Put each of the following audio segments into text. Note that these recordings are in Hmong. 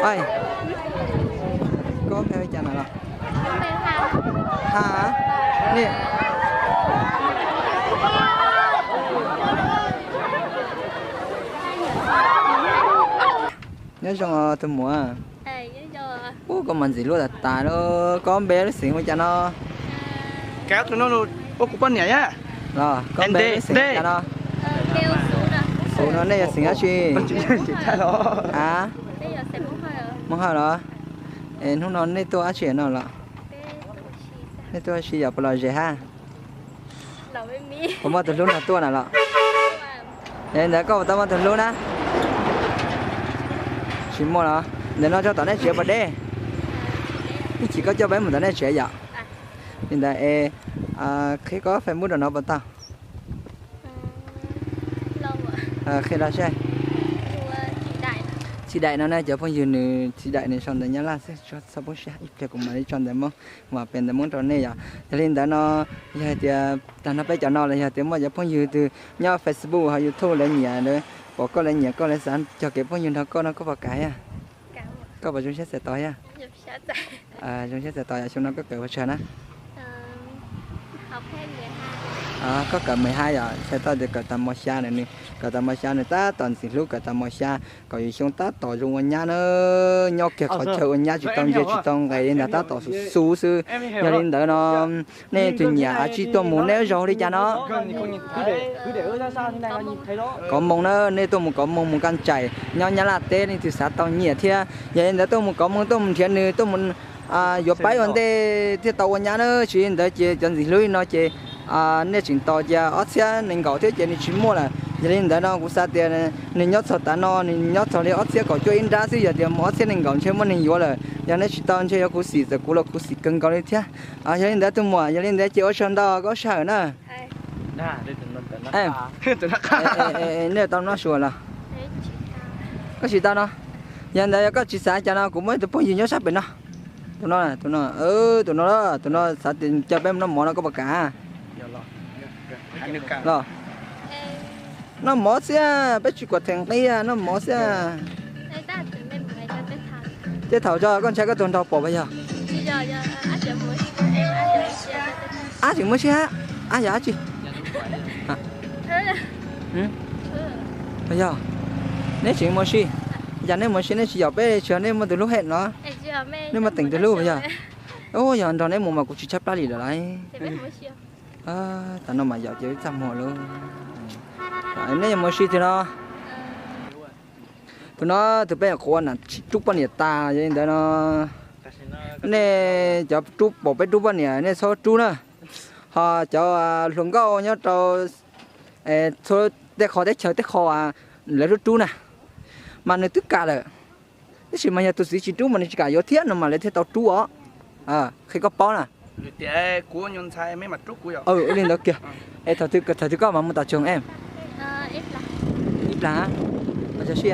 Oi, koj npe hu cas na los? Ha, nyob zoo tus muam. Ub, koj mas ntxim hlub tas tas li. Koj npe lub xeem hu cas no? Ua kuv poj niam. Los koj npe lub xeem hu cas no? Xus no. Nej yog xeem dab tsi? A, Hmoob Hawj los? Es hnub no nej tuaj dab tsi no los? Nej tuaj ua si yom, puas lom zem hab? Puas muaj tus hlub no tuaj na los? Es ntawd koj puas tau muaj tus hlub na? Tsis muaj los? Ntawm no rau tom nej tsev puas deb? Ib chim koj coj peb mus tom nej tsev yom? Li ntawd es qhia koj Facebook rau no puas tau? Qhia los saib. Txiv Daim no na, cov phooj ywg nws Txiv Daim nws sau ntawv Nyab Laj xwb, txhob poob siab, ib pliag kuv mam li tso ntawv Hmoob, mam piav ntawv Hmoob rau nej yom. Yog li ntawd no, yog hais tias tag nrho peb cov no los yog tias muaj cov phooj ywg twg nyob Facebook ho YouTube lawv nyiam, lawv pom koj lawv nyiam koj, lawv xav cog kev phooj ywg nrog koj no koj puas kam thiab? Koj puas zoo siab txais tos thiab? Zoo siab txais tos yom. Xyoo no koj kawm hua tshaj na? Koj kawm mười hai yom, txhais tau tias kawm tag mos xya na, nws kawm tag mos xya nws tab tom ntxim hlub kawm tag mos xya, kaum yim xyoo tab tom zoo ua nyab na, nyob kiag qhov chaw ua nyab tsis tau ntsia tsis tau nqes li ntag, tab tom xub xub xwb. Yog li ntawd no, nej tus nyiam a tsis tuaj mus nej zaug li cas no? Kov moo na, nej tuaj mus kov moo mus kaj ntsais nyob Nyab Laj teb, nej twb xav tau nyiam thiab. Yog li ntawd tuaj mus kov moo, tuaj mus nrhiav nws, tuaj mus yuav pab ua ntej thiaj tau ua nyab na. Tsis li ntawd ces cov ntxim hlub li no ces nej tseem tos cia ob txhiab nees nkaum thiab ces nws tsis muaj lawm. Yog li ntawd no kuv xav tias nws nyob txog tav no, nws nyob txog li ob txhiab kaum cuaj ib nrab xwb, yog tias mus ob txhiab nees nkaum ntshe muaj neeg yuav lawm. Yog nej tsis tau ntshe yuav khuv xim, txawm kuv los khuv xim kawg nkaus li thiab. Yog li ntawd tus muam, yog li ntawd ces ua tsaug ntau koj sij hawm na. Nej tau noj su los? Koj tsis tau no? Yog ntawd yog koj tsis xav cas no kuv muaj ib tug phooj ywg nyob sab pem no. Tus no, tus no, tus no, tus no xav tias coj peb mus noj mov no koj puas kam? Los, noj mov xwb, peb tsis kom them nqi, noj mov xwb. Tej thaum tso koj ntshai koj tus nraug pom puas yog? Ab tseem muaj sij hab, ab yog dab tsi? Puas yog? Neb tseem muaj sij, yog neb muaj sij neb tsis yaum peb tsis yog neb muaj tus hlub hem no, neb muaj teem tus hlub puas yog? Yog nrog neb mus mas kuv tsis tshaib plab li lawm lauj. Tav no mas yaum ces txaj muag lauj. Neb yuav mus sij twg no? Tus no tus peb nyuam qhuav na, tsis rub poj niam tas, yog li ntawd no nej cov rub pom peb rub poj niam nej txhob rub na. Ho cov hluas nkauj nyob rau tej qho teb chaws tej qho lawv rub rub na, mas nws twb kam lawm. Tab sis mas yog tus txiv tsis rub mas nws tsis kam yuav thiab no mas lawv thiaj tau rub os. Qhia koj paub na. Li ntawd kiag. Es thaum twg koj mam mus tom tsoog em? Ib plag, ua tsaug sib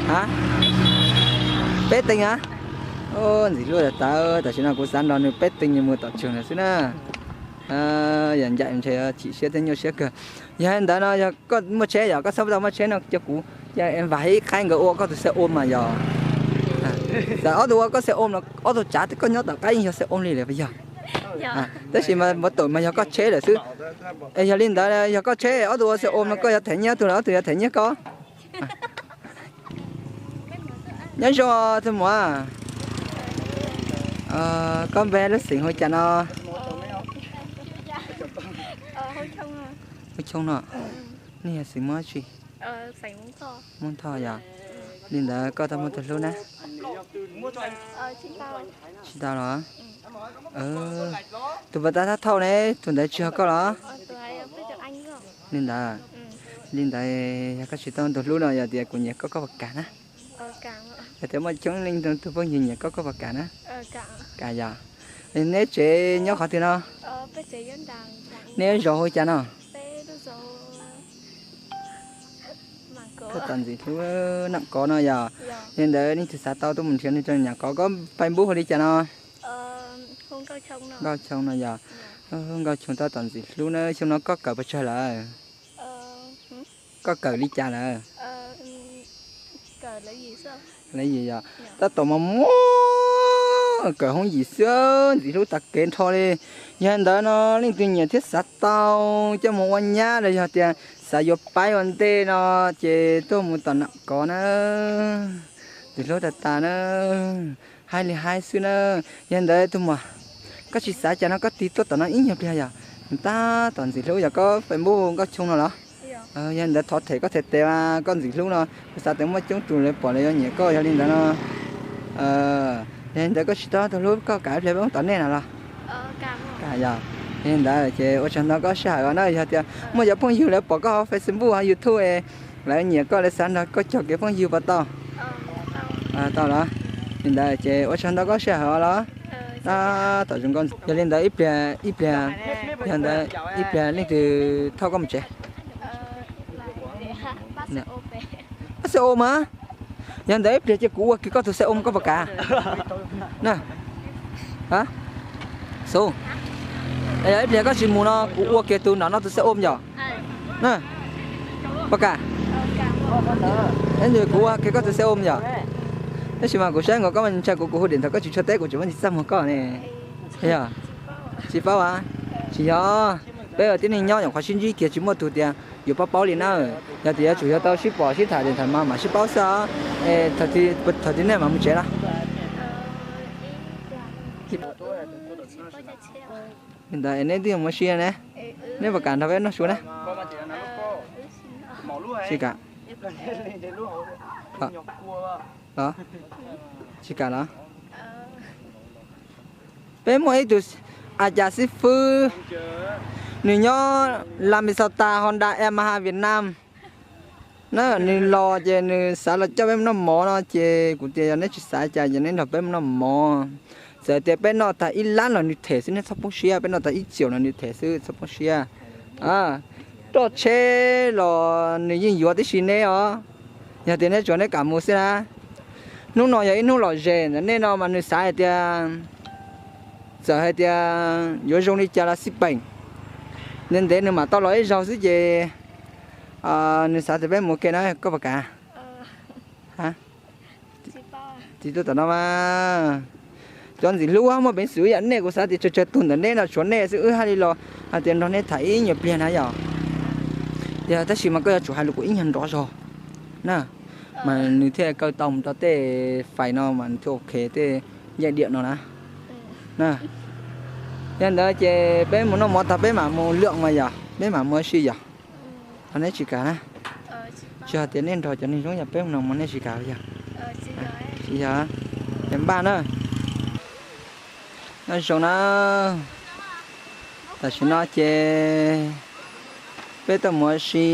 a, peb teev a. Ntxim hlub tas tas, tam sim no kuv xav nrog nws peb teev mus tom tsoog lawm xwb na. Yog ncaim ntshe chim siab thiab nyuaj siab kawg. Yog li ntawd no yog koj muaj tsheb yog koj txhob tau muaj tsheb no coj kuv, vam ib qhaib nkawd ua koj tus xe ôm mas yog. Txawm ob tug ua koj xe ôm los ob tug tsav, koj nyob tom qab yeej yog xe ôm li lawm puas yog? Tab sis mas muav tawm mas yog koj tsheb lawm xwb. Es yog li ntawd yog koj tsheb ob tug ua xe ôm no koj yuav them nyiaj ob tug los ob tug yuav them nyiaj koj? Nyob zoo tus muam, koj npe lub xeem hu cas no? Hu Choo no. Nej yog xeem Hmoob tsi? Hmoob Thoj yog. Li ntawd koj tau muaj tus hlub na? Tsis tau los? Tus puas tab thauj ne, tus ntawd tsis yog koj los? Li ntawd, li ntawd yog koj tsis tau tus hlub no yog tias kuv nyiam koj, koj puas kam na? Yog tias muaj coob leej tus phooj ywg nyiam koj, koj puas kam na? Kam yog. Neb tsev nyob qhov twg no? Neb zos hu cas no? Koj txom ntxim hlub Nam Kov no yog. Li ntawd leej twg xav tau tuaj mus nrhiav nws rau Nam Kov. Koj Facebook hu li cas no? Nkauj Choo no yog. Nkauj Choo tab tom ntxim hlub na. Xyoo no koj kawm puas tsawg lawm? Koj kawm li cas lawm? Yog tab tom mas muab kawm hoob yim xwb, ntxim hlub tag kev nrho li. Yog li ntawd no leej twg nyiam thiab xav tau coj mus ua nyab los yog tias xav yuav pab ua ntej no ces tuaj mus tom Nam Kov na, ntxim hlub tag tas na, haib li haib xwb na. Yog li ntawd tus muam, koj tsis xav cas no koj tig tuaj tom no ib nyuag pliag yom, tab tom ntxim hlub yog koj Facebook Nkauj Choo no los? Yog li ntawd thov them koj them tes mas koj ntxim hlub no, kuv xav tias muaj coob tus lawv pom lawv yuav nyiam koj, yog li ntawd no, yog li ntawd koj tsis tau hlub koj kam ib pliag peb mus tom nej no los? Yog li ntawd ces ua tsaug ntau koj sij hawm os na, yog tias muaj cov phooj ywg lawv pom koj hauv Facebook hauv YouTube es lawv nyiam koj lawv xav nrog koj cog kev phooj ywg puas tau? Tau los? Li ntawd ces ua tsaug ntau koj sij hawm os los? Tab tom zoo nkauj ntxiv. Yog li ntawd ib pliag, ib pliag, yog ntawd ib pliag leej twg thauj koj mus tsev? Pab xe ôm mas. Yog ntawd ib pliag ces kuv ua kiag koj tus xe ôm koj puas kam? Xub, yog ib pliag koj tsis mus no kuv ua kiag tus nram no tus xe ôm yom. Puas kam? Kuv ua kiag koj tus xe ôm yom. Tab sis mas kuv saib nkaus koj ntshai kuv, kuv hu điện thoại koj tsis tshua teb kuv tseem muab ntsis txaj muag koj ne. Tsis paub a? Tsis yog, peb ua tib neeg nyob nyuam qhuav sib ntsib kiag tsis muaj tus tias yuav paub paub li na. Yog tias yuav tsum yog tau sib pom sib tham điện thoại mas mam sib paub xwb os. Thaum twg nej mam mus tsev no? Li ntawd neb twb yuav mus ua si ne, neb puas kam nrog peb noj su na? Tsis kam. Tsis kam los? Peb muaj ib tug a cas xib fwb, nws nyob La Minnesota, Honda Yamaha Việt Nam na, nws los ces nws xav los coj peb mus noj mov no ces kuv tias yog neb tsis xav cas ces neb nrog peb mus noj mov. Txawm tias peb noj tag ib lab los nws them xwb, neb txhob poob siab, peb noj tag ib txiaum los nws them xwb, txhob poob siab. Roj tsheb los nws yeej yuav tib si neb os, yog tias neb tsuas neb kam mus xwb na. Hnub no yog ib hnub lom zem ntawm nej no mas nws xav hais tias, txawm hais tias yuav zoo li cas los xij peem, ntev ntev nws mam tau los ib zaug xwb ces nws xav tias peb mus ke na, koj puas kam? Tsis tuaj tom no mas. Cov ntxim hlub muaj peev xwm ib yam nej, kuv xav tias tsawg tsawg tus ntawm neb no tshuav nej xwb wb haj li los hais tias nrog nej tham ib nyuag pliag na yom. Yog tab sis mas koj yuav tsum hais lus kuv ib nyuag nrov zog na, mas nws thiaj kaw tau mus rau tej fais no mas nws thiaj ok tej ncaij diam no na. Yog ntawd ces peb mus noj mov tag peb mam mus lwm mas yom, peb mam mus ua si yom. Ho neb tsis kam na? Tsis hais tias nej nrog cov neeg zoo yam peb mus noj mov nej tsis kam yog? Tsis yog, ces npaj na. Nyob zoo na, tam sim no ces peb tuaj mus ua si,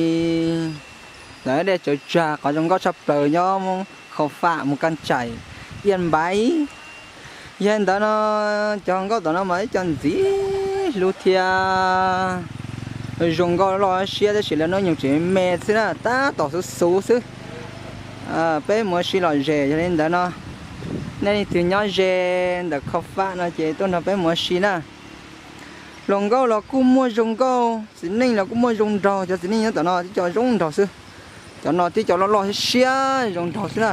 lawv dej tsaws tsag qhov zoo nkauj tshaj plaws nyob Khao Fam mus Kab Tsaim, Iaj Npaiv. Yog li ntawd no cov nkauj tom no mas ib co ntxim hlub thiab zoo nkauj loj siab tab sis lawv hnub nyoog tseem me xwb na, tab tom xuv xuv xwb. Peb mus ua si lom zem, yog li ntawd no nej leej twg nyob ze ntawm Khao Fam no ces tuaj nrog peb mus ua si na. Hluas nkauj los kuj muaj zoo nkauj, txiv neej los kuj muaj zoo nraug, cov txiv neej nyob tom no tib co zoo nraug xwb. Cov no tib co loj loj siab siab zoo nraug xwb na.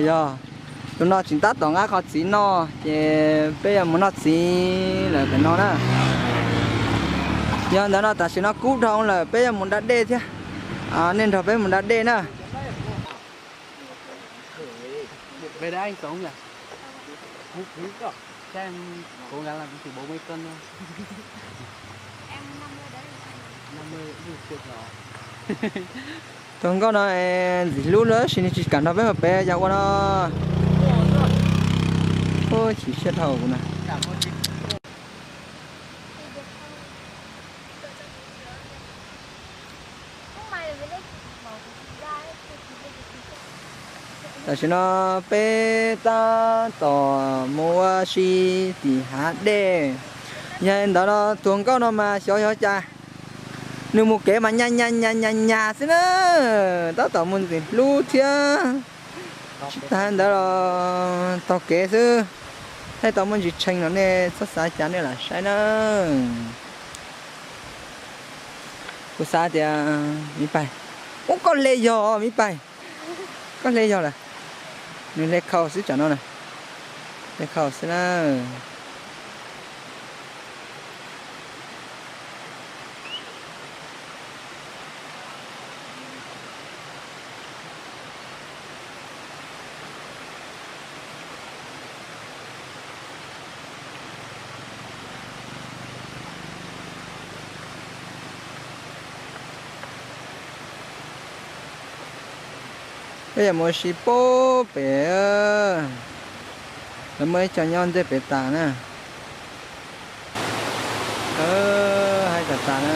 Yog, tus no tseem tab tom nqa qhov txiv no, ces peb yuav mus noj txiv lawm pem no na. Yog ntawd no tam sim no kub dhau lawm peb yuav mus da dej thiab. Nej nrog peb mus da dej na. Về đây anh sống nhỉ? Phú Quý cơ. Chắc em cố gắng làm cho chị bố mấy cân thôi. Năm mươi cũng được rồi. Tus nkauj no ntxim hlub lawm sis nws tsis kam nrog peb mus pem yog ua no. Ua chim siab dhau kuv na. Tam sim no peb tab tom mus ua si tim hav dej. Yog li ntawd no tus nkauj no mas xyov yog cas, nws mus kev mas nyas nyas nyas nyas nyas xwb na, tab tom mus ntxim hlub thiab. Tsis tas ntawd los taug kev xwb, thiaj tau muaj ntsis tshee los nej txhob xav cas nej lam saib na. Kuv xav tias, me pais, ub koj le yog me pais. Koj hle yog lawm. Nws hle khau xwb tsam no na. Hle khau xwb na. Peb yuav mus ua si pub pem, lawv muaj ib co nyob ntej pem tas na. Hais tas tas na.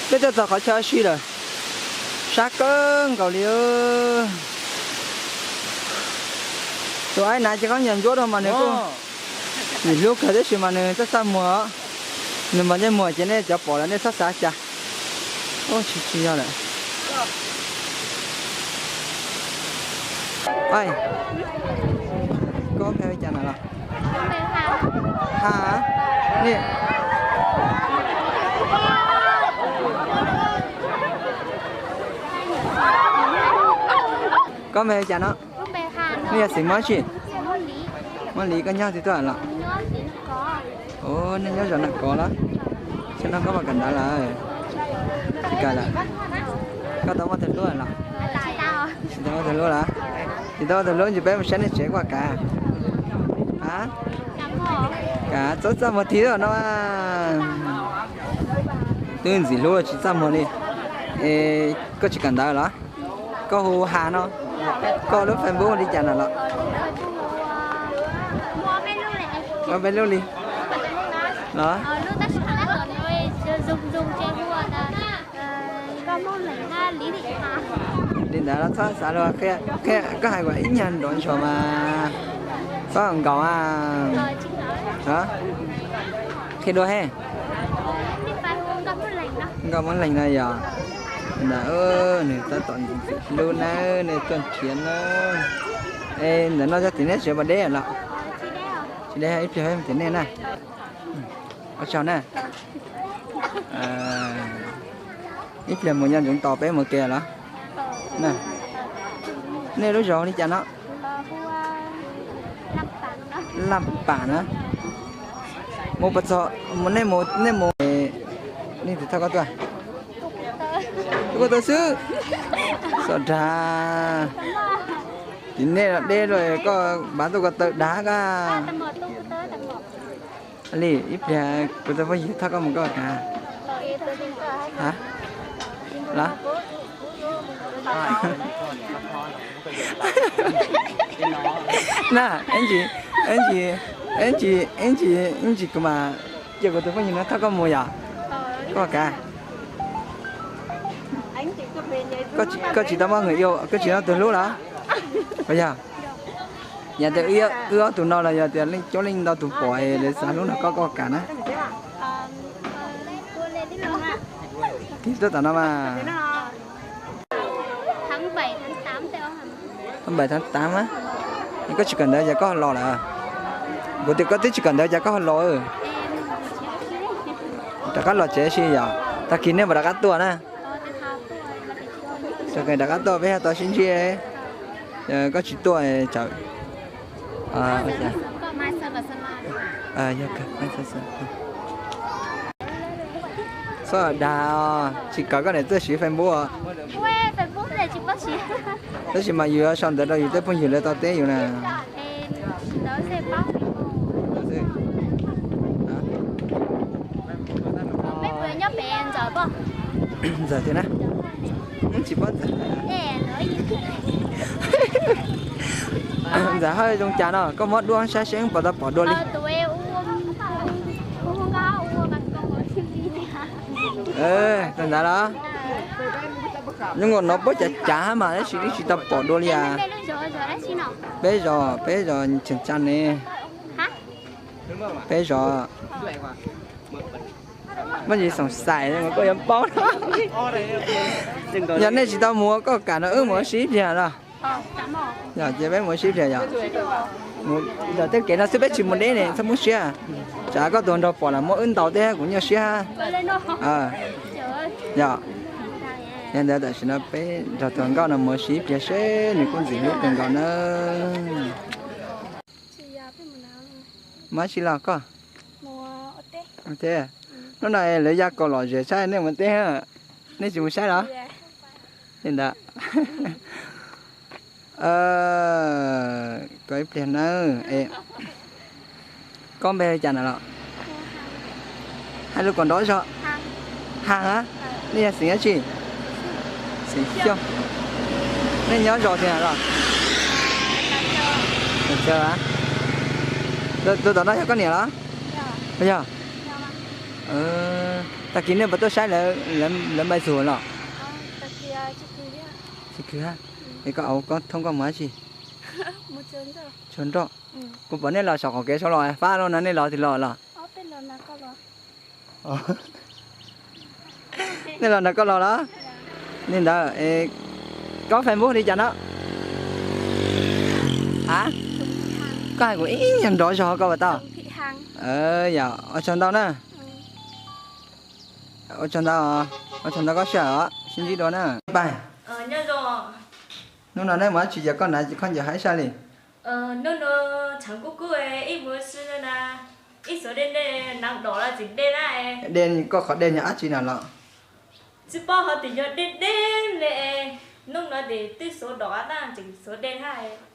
Peb tuaj txog qhov chaw ua si lawm, sab kawg nkaus li. Tus aib nav ces qhov nyuag ntsuab rau mas nws kuj ntxim hlub kawg tab sis mas nws txaj txaj muag. Nws mas ntsej muag ces nej cov pom lawm nej txhob xav cas. Tsis tsis yog lawm. Koj npe hu cas na los? Ha, koj npe hu cas no? Nej yog xeem Hmoob tsi? Muaj Lis, koj nyob twg tuaj los? Nej nyob zos Naj Kov los? Xyoo no koj puas kawm ntawv lawm? Tsis kawm lawm. Koj tau muaj tus hlub los? Tsis tau muaj tus hlub los? Tsis tau muaj tus hlub ces peb mus saib nej tsev koj kav. Kav txhob txaj muag thiab no. Twb ntxim hlub tsis txaj muag li. Es koj tsis kawm ntawv los? Koj hu has no, koj lub Facebook li cas na los? Ua peb lub li los? Li ntawd los txhob xav luag, koj hais kom ib nyuag nrov ntsuag mas txhob nkaum. Qhia dua he. Nkauj Muab Leeg no yog ntawd, nws tab tom ntxim hlub nawb, nej tuaj nrhiav nawb. Es ntawm no yog tim nej tsev pas deb los? Tsis deb, ib pliag tim nej na. Ua tsaug na. Ib pliag mus nco ntsoov tos peb mus ke los? Nej lub zos li cas no? Laj Pam na. Mus pas txog, nej mus, nej mus, nej tus thawj koj tuaj. Tuaj ko taw xwb. Xyov dag. Tim nej los deb luaj koj npav tuaj ko taw dag koj. Li ib pliag kuv tus phooj ywg thov koj mus koj kav. Los? Na, ib ntsis, ib ntsis, ib ntsis, ib ntsis kuv mam cia kuv tus phooj ywg no thov koj mus yom. Koj kav. Koj tsis tau muaj, koj tsis tau tus hlub los? Puas yog? Yog tias wb ob tug no los yog tias leej coob leej ntau tus pom es lawv xav hlub no koj, koj kav na. Tig tuaj tom no mas. Tháng bảy tháng tám á. Koj tsis kawm ntawv cas koj ho los lawm? Kuv tias koj twb tsis kawm ntawv cas koj ho los. Rov qab los tsev si yom, tag kis nej mam rov qab tuaj na. Rov qab tuaj peb ho tau sib ntsib. Koj tsis tuaj tsawm. Txhob dag, tsis kawm koj niam txawj siv Facebook os. Tab sis mas yus yuav sau ntawv rau yus tej phooj ywg lawv tau teb yus na. Ntxawm tiag na. Tsis paub ntxawm. Ntxawm haj zoo cas no, koj muab duab saib seb puas tau pom dua li. Tau ntawd los. Nyuj nkaus no puab cav cav mas tab sis twb tsis tau pom dua li as. Peb zos, peb zos tseem tsam ne. Peb zos. Muaj ntsis xoom xais koj yuav paub no. Yog nej tsis tau mus koj kam no wb mus ua si ib pliag los. Yog ces peb mus ua si ib pliag yom. Mus tej kev no xwb peb tsis mus deb ne, txhob muab siab. Tsam koj tuaj nrog pom los muab wb ntaus thiab kuv nyuaj siab. Yog, yog ntawd tam sim no peb nrog tus nkauj no mus ua si ib pliag seb nws kuj ntxim hlub kawg nkaus na. Muaj dab tsi los koj? Hnub no lawv ya kaus lom zem saib nej mus teb, nej tsis mus saib los? Li ntawd. Koj ib pliag nawb. Koj npe li cas na los? Hais lus kom nrov zog. Haj a? Nej yog xeem dab tsi? Xeem Xyooj. Nej nyob zos twg los? Tus tom no yog koj niam los? Yog. Tag kis nej puas tuaj saib lawv npaj txug los? Tsis khwv. Es koj thoob koj mus dab tsi? Tshua nroj. Kuv pom nej los saum qaum kev saud los fab loj no, nej los twg los los? Nej los nram koj los los? Li ntawd, koj Facebook li cas no? A, koj hais kuv ib nyuag nrov zog koj puas tau? Yog, ua tsaug ntau na. Ua tsaug ntau, ua tsaug ntau koj sij hawm os, sib ntsib dua na. Pais. Hnub no nej mus dab tsi cas koj hnav khaub ncaws haib sab li? Hnub no tshav kub kub ib mus si na, ib xuav dej dej hnav dom los tseem dej na. Dej, koj qhov dej yog dab tsi na los? Tsis paub hov tias yog dej dej ne, hnub no ces twb xuav dom tab tseem xuav dej na.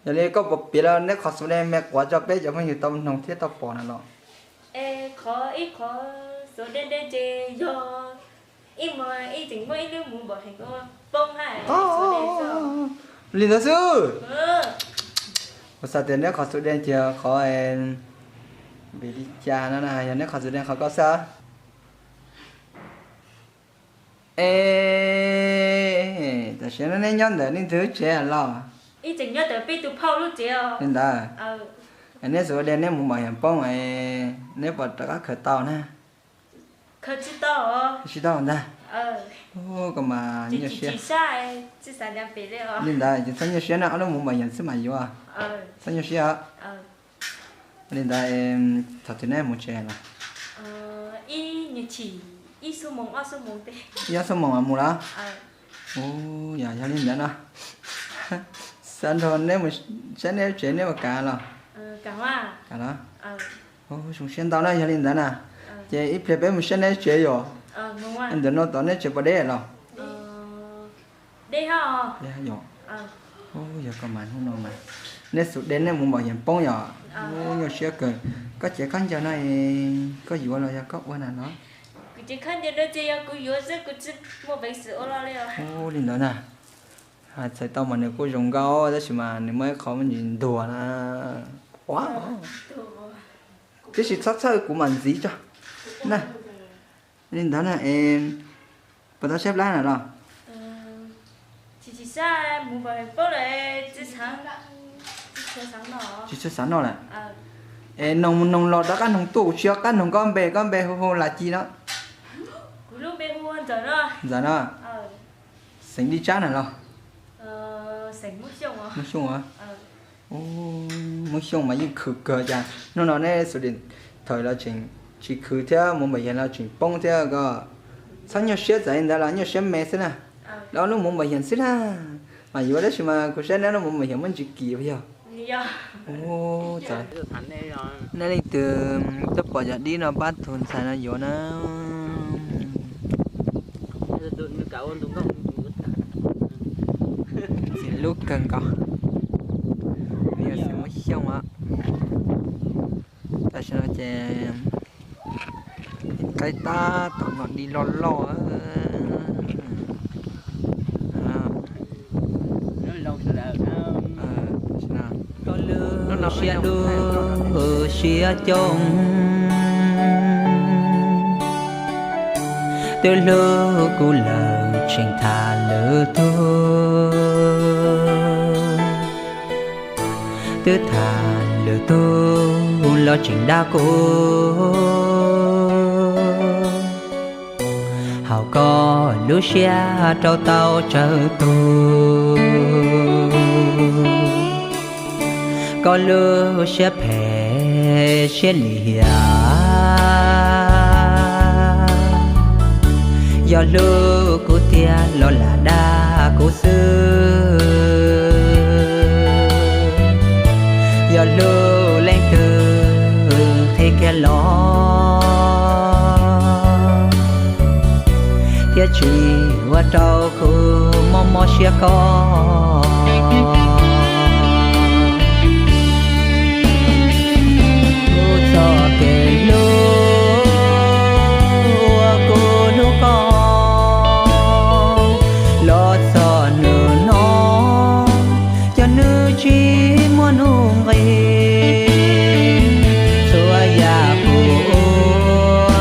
Yog li koj puas piav los neb qhov xuav dej me quav tso peb cov phooj ywg tau mloog thiab tau pom na los? Es qhov ib qhov xuav dej dej ces yog ib mus ib tseem muaj ib lub mus npam heev ua poob hab. Li ntawd xwb. Kuv xav tias neb qhov xuav dej ces qhov vim li cas no na, yog neb qhov xuav dej qhov koj xwb. Es tam sim no neb nyob ntawm leej twg lub tsev los? Li ntawd, neb xuav dej neb mus npam heev poob, neb puas rov qab khaws tau na? Tsis tau ntag. Koj mas nyuaj siab. Li ntawd ces txhob nyuaj siab na, ob lub mus npam heev xwb mas yuav. Txhob nyuaj siab. Li ntawd thaum twg neb mus tsev los? Ib ob xuab moos mas mus los? Yog, yog li ntawd no, xav nrog neb mus saib neb lub tsev, neb puas kam los? Kam los. Zoo siab ntau na, yog li ntawd na, ces ib pliag peb mus saib neb lub tsev yom. Ntawm no tom neb tsev puas deb los? Yog, yog koj mas hnub no mas neb xuav dej neb mus npam heev poob yom. Nyuaj siab kawg. Koj cev khaub ncaws no koj yuav los yog koj ua na los? Li ntawd na, hais txhais tau mas nws kuj zoo nkauj tab sis mas nws muaj ib qho me ntsis ntuag na. Tiam sis txhob txhawj, kuv mam ntxiv tso na. Li ntawd na, puas tau saib plab na los? Tsis txhawj xav noj lawm. Es noog mus noog los rov qab noog tuaj, kuv tsis nco qab noog koj npe, koj npe hu hu li cas no? Ntxawm no. Xeem Dib Tsab na los? Muab Xyooj os. Muab Xyooj mas yeej khwv kawg cas hnub no neb xuav dej thaum los tseem tsis khwv thiab, mus npam heev los tseem poob thiab ko. Txhob nyuaj siab, txawm li ntawd los nyuaj siab me xwb na. Ob lub mus npam heev xwb na. Mas yuav tab sis mas kuv saib neb lub mus npam heev muaj ntsis kim puas yog? Neb leej twg twb pom cov dib no pab tus ntxhais no yuav na. Ntxim hlub kawg nkaus. Nws yog Xeem Muab Xyooj os. Tam sim no ces qaib tab tom no di loj loj. Siab dub siab coob, twb hlub kuv lawm tseem tham lwm tug, twb tham lwm tug los tseem dag kuv. Haum koj lub siab rau tau tsawg tug. Koj lub siab phem siab lim hiam, yog hlub kuv tiag los lam dag kuv xwb. Yog hlub leej twg qhia kiag los, thiaj tsis ua rau kuv mob mob siab koj. Kuv txoj kev hlub uas kuv hlub koj los txog nws no, yog nws tsis muaj nuj nqis, txhua yam kuv ua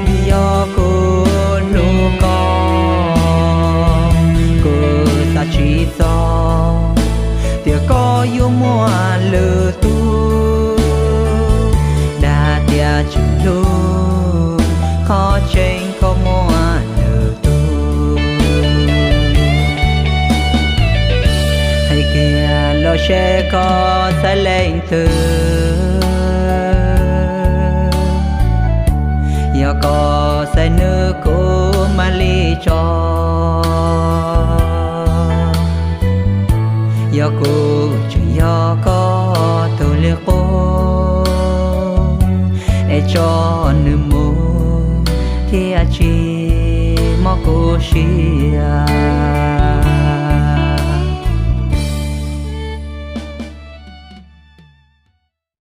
vim yog kuv hlub koj. Kuv xav tsis txog tias koj yuav muaj lwm tus, dag tias tsis hlub, qhov tseeb koj muaj lwm tus. Hais kiag los seb koj xaiv leej twg, yog koj xaiv nws kuv mam li tso. Yog kuv tseem yog koj tus li qub, es tso nws mus thiaj tsis mob kuv siab.